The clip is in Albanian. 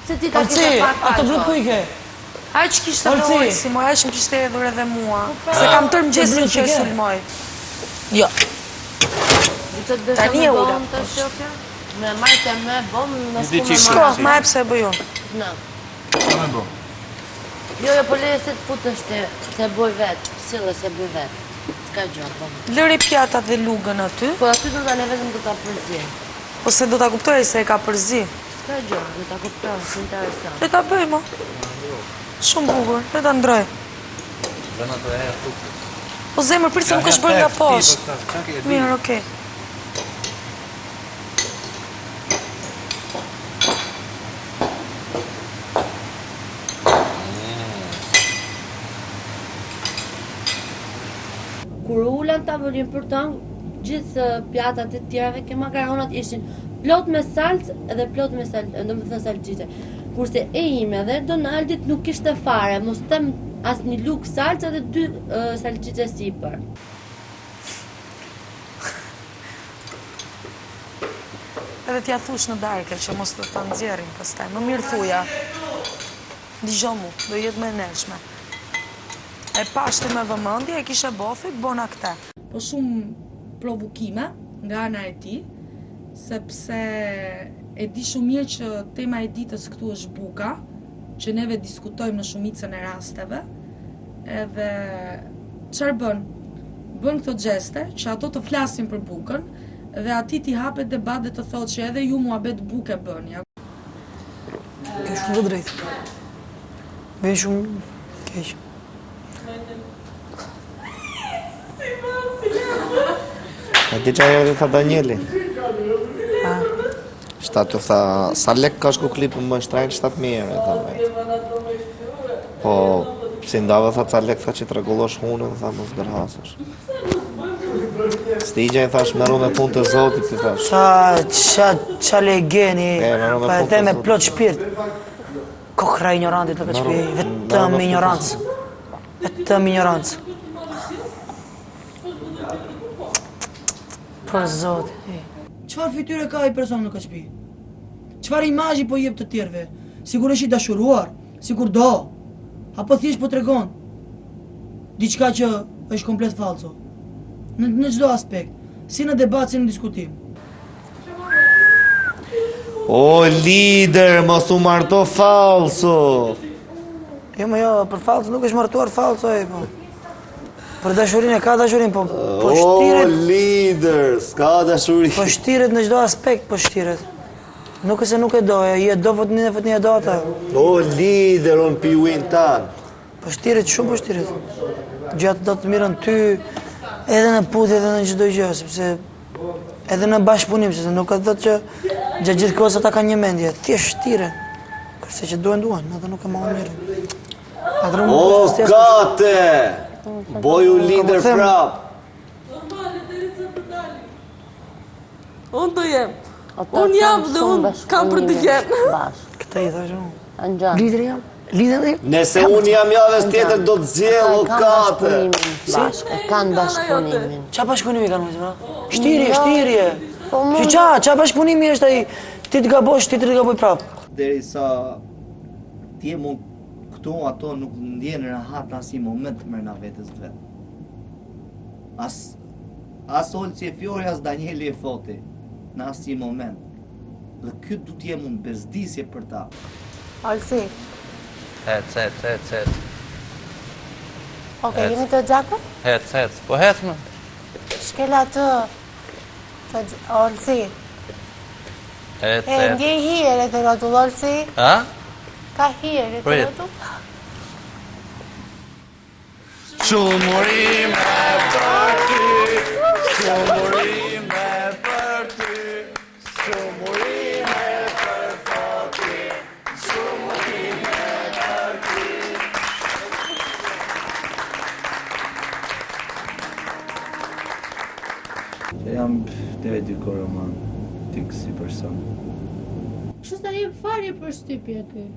Se ti ta kishe pak Ato blutë ku i ke? Aq kishte dhe Olsi, moj, aq më kishte hedhur edhe mua. Po pra. Se kam tërë mëngjesin që e sulmoj. Jo. Tani e ula. Me majtë me bom, me shku me marrë. Shko, ma e pse e bëj unë. Në. Qa me bo? Jo, jo, po leje se të futesh ti, se bëj vetë, sille se bëj vetë. S'ka gjë, po. Lëri pjatat dhe lugën aty. Po aty do ta le vetëm do ta përzi. Po se do ta kuptoj se e ka përzi. S'ka gjë, do ta kuptoj, s'intereson. Le ta bëj, mo. Shumë bukur, le ta ndroj. Dhe në të e thukë. Po zemër, prit se nuk është bërë nga poshtë. Mirë, okej. Kur u ula në tavolinë për të hëngër, gjithë pjatat e tjerave ke makaronat ishin plot me salcë dhe plot me sal, domethënë salçiçe. Kurse e ime dhe Donaldit nuk kishte fare, mos them as një lugë salcë dhe dy uh, salçiçe sipër. Edhe t'ja thush në darkë që mos të ta nxjerrin pastaj. Më mirë thuja. Dëgjo mu, do jetë më e ndershme. E pashë me vëmendje, e kishe bothit, bona këte. Po shumë provokime nga ana e tij, sepse e di shumë mirë që tema e ditës këtu është buka, që neve diskutojmë në shumicën e rasteve, edhe çfarë bën? Bën këto gjeste që ato të flasin për bukën dhe atij t'i hapet debat dhe të thotë që edhe ju muhabet buke bëni. Ke shumë të drejtë. Vjen shumë keq. A di ça erdhi tha Danieli? Shtatë tha, sa lek ka shku klipi më shtrajnë 7.000 euro, tha me. Po, si ndave tha ca lek, tha që të rregullosh hunën, tha mos bërhasësh. Stigja i thash merru me punë të zotit, i thash. Ça, ça, ça legeni, po e them me plot shpirt. Kokra injorantit të këtë shpi, vetëm injorancë. Vetëm injorancë. Për zotin. Çfarë fytyre ka ai person në këtë shtëpi? Çfarë imazhi po jep të tjerëve? Sikur është i dashuruar, sikur do. Apo thjesht po tregon diçka që është komplet fallco. Në në çdo aspekt, si në debat, si në diskutim. O lider, mos u marto fallco. Jo, më jo, për fallco nuk është martuar fallco e po. Për dashurinë e ka dashurinë, po po shtiret. O lider, s'ka dashuri. Po shtiret në çdo aspekt, po shtiret. Nuk është se nuk e do, e e do Fotininë e Fotinia e do atë. O lider, unë pi ujin tan. Po shtiret, shumë po shtiret. Gjatë do të mirën ty edhe në puthje edhe në çdo gjë, sepse edhe në bashkëpunim, sepse nuk do të thotë që gjatë gjithë kohës ata kanë një mendje, thjesht shtiren. Kurse që duhen duhen, atë nuk e mohon njeri. O, kate! Boju lider prap! Unë do jem. Unë jam dhe unë kam për të qenë. Këtë i thashë unë. Lider jam? Lider jam? Nëse unë jam javës tjetër do të zgjell, o kate! Si? E kanë bashkëpunimin. Ça bashkëpunimi kanë më Shtirje, shtirje. Po si ça, ça bashkëpunimi është ai? Ti të gabosh, ti të gaboj prapë. Derisa ti e mund këtu ato nuk ndjen rahat në asnjë moment mrena vetes të vet. As as Olci e Fiori, as Danieli e Foti në asnjë moment. Dhe ky du të jem unë bezdisje për ta. Olci. Hec, hec, hec, hec. Ok, jemi te xhaku? Hec, hec, po hec më. Shkel atë, të Olci. Hec, E, ndjej hije rreth e rrotull, Olci. A? Ka hije rreth e rrotull. Shumë urime për ty, shumë urime për ty, shumë urime për Foti, shumë urime për ty. Jam deri diku romantik si person. Kështu s'ta jep fare përshtypje ky.